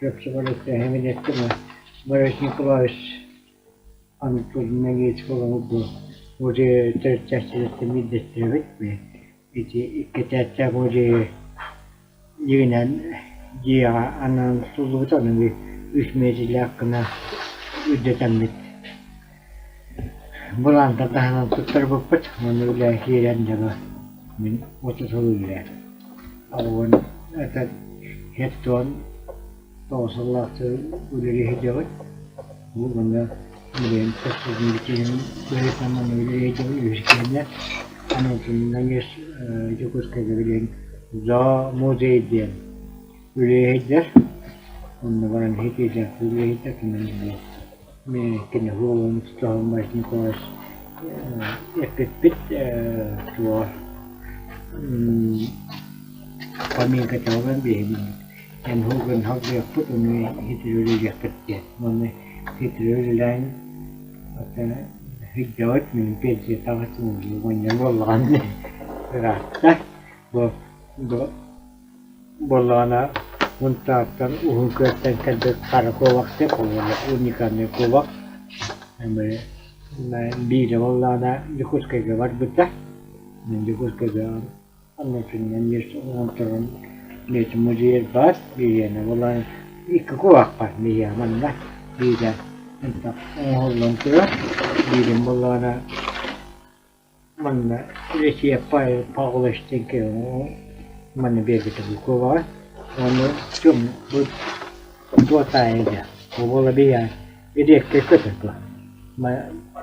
Чопчу эттим Борис Николаевич Анатолий музей төрүттээччилэртэн биирдэстэрэ эбит. Ити икки этээстээх музейы дьиҥинэн дьиэҕэ анаан тутуллубута, ону үс миэтэрэлээх гына үрдэтэммит былаантан таһынан туттарбыппыт. Уонна үлэ киирэн дьоно мин 30 сыл үлэлээтим. Оҕобун это хеттон тоҕус сыллаах үлэлии сылдьабыт. Бу манна билигин киһим быһыытынан манна үлэлии сылдьабын үһүс киһиннэ. Анатолий Дьокуускайга билигин зоомузей диэн үлэлии сылдьар. Онно баран иһитиилээх үлэлии сылдьар. Мин кини уолун Стоһомбай Николаевич эппиппит туох поминката ылан биһиги эн уһугун халбыйаппыт ону хитирүүлүөхпүт диэн уонна хитирүүлээн сылдьабыт мин пенсия таҕыстым уонньа буоллаҕым ыраатта бу Буоллаҕына Мунтаартан Уһун Күөлтэн кэлбит хара куобах диэн уникальный куобах биирэ буоллаҕына Дьокуускайга барбыта. Дьокуускайга оннотунан оҥорторон бэйэтин музейа баар биһиэнэ буоллаҕына икки куобах баар биһиэхэ манна биирэ оҥоһуллан турар биирин буоллаҕына Манна Лесия Павлович диэн манна биэрбитэ Кулаковаҕа уонна бу туотаайа диэн буола биһиэхэ эриэккэ көтөр дуо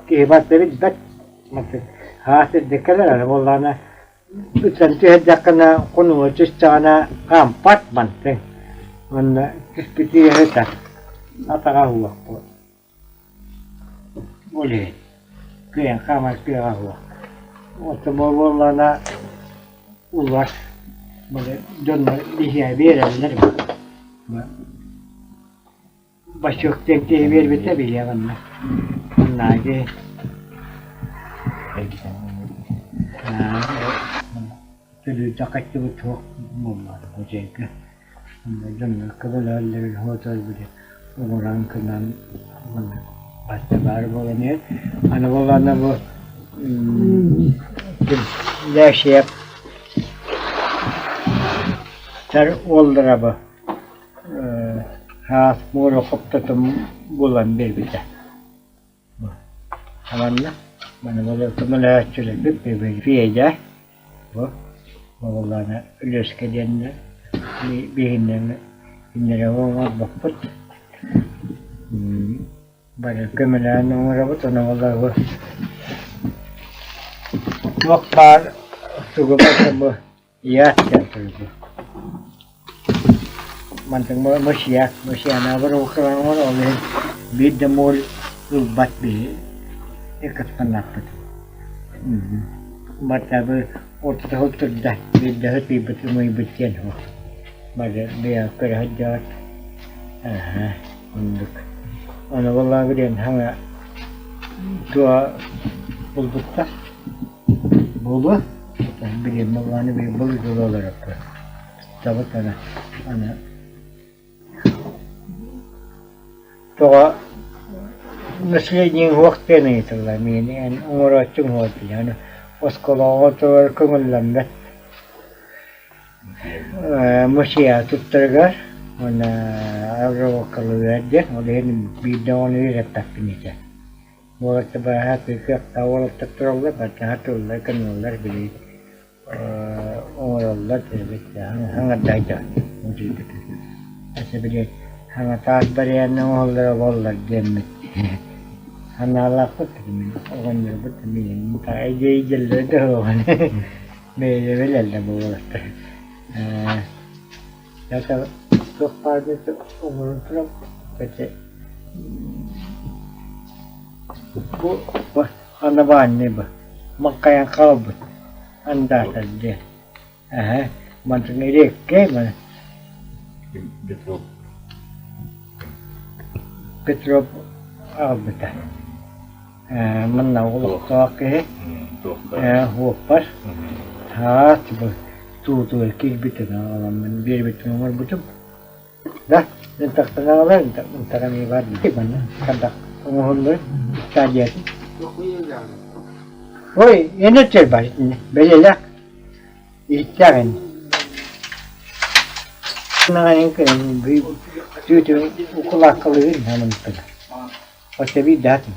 киһи барыта билбэт хаас эрдэ кэлэр эрэ буоллаҕына ытан түһэрдэххинэ хонууга түстэҕинэ хаампат мантыҥ уонна түспүтүгэр ытар атаҕа суох Ол иһин кыайан хаамар кыаҕа суох. Оттон буоллаҕына улар бары дьоннор биһиэхэ биэрэллэр Бачок диэн киһи биэрбитэ биһиэхэ манна. Маннааҕы төлүүрдэ хаччыбыт суох буолла музейга. Дьоннор көмөлөһөллөрүн хотойбут оҥорон гынан баста баар буолан иһэр. Аны буоллаҕына бу Лээшиэп тар уоллара бу хаас муора хоптотун булан биэрбитэ. Манна маны көмөлөһөөччүлэрбит Федя бу буоллаҕына Өлүөскэ диэннэр биһиннэри кинилэри оҥорбоппут бары көмөлөөн оҥоробут ону олору туох баар тугу барыта бу Яат диэн суруйбут. Мантан мусья, мусьянаабар укулаҥар ол иһин биир да муоль ылбат биһи экспонаппыт. Бартабы ортотоһул турда, биир да ытыйбыт ымыйбыт диэн суох. Бары бэйэ көрө сылдьаҕыт. Аха, оннук. Аны буоллаҕа билигин хаҥа туо булбуттар. Буолуо. Билигин буоллаҕына билигин былыргы олороппут. Табыт аны аны тоҕо наследниеҥ суох диэн ыйыталлар миигин эн оҥорооччуҥ суох диэн. Аны оскуолаҕа оҕолор көҥүллэммэт. Мусия туттарыгар уонна агровокалыгар диэн ол иһин биирдэ оҕону үөрэппэппин этэ. Уолаттар быраһаат кыахтаах уолаттар тураллар, бардьаһа тыллар гыналлар били оҥороллор эбит хаҥардайда Өссө били хаҥатаас барыйанна оҥоһуллара буоллар диэммит санаалаахпыт мин оҕонньорбут миигин идиэйдэллэрэ да суоҕун бэйэлэрэ билэллэр бу уолаттар Туох баар оҥорон туран бу анабаанньа бу маҥхайан хаалбыт андаатар диэн эһэ мантан эриэккэй маны Петров Петров аҕалбыта Манна олохтоох киһи уоппар таас бу туутугар киирбитин аҕаламмын биэрбитин оҥорбутум да. Ынтахтаналар ынтаҕа баар дии манна хандах оҥоһуллар стадиятын. Ой, эн өттүгэр баар итиннэ бэлиэлээх иһиттээх эн. Түүтүн укулааккалыырын хамыныттара. Оччо биир даатын.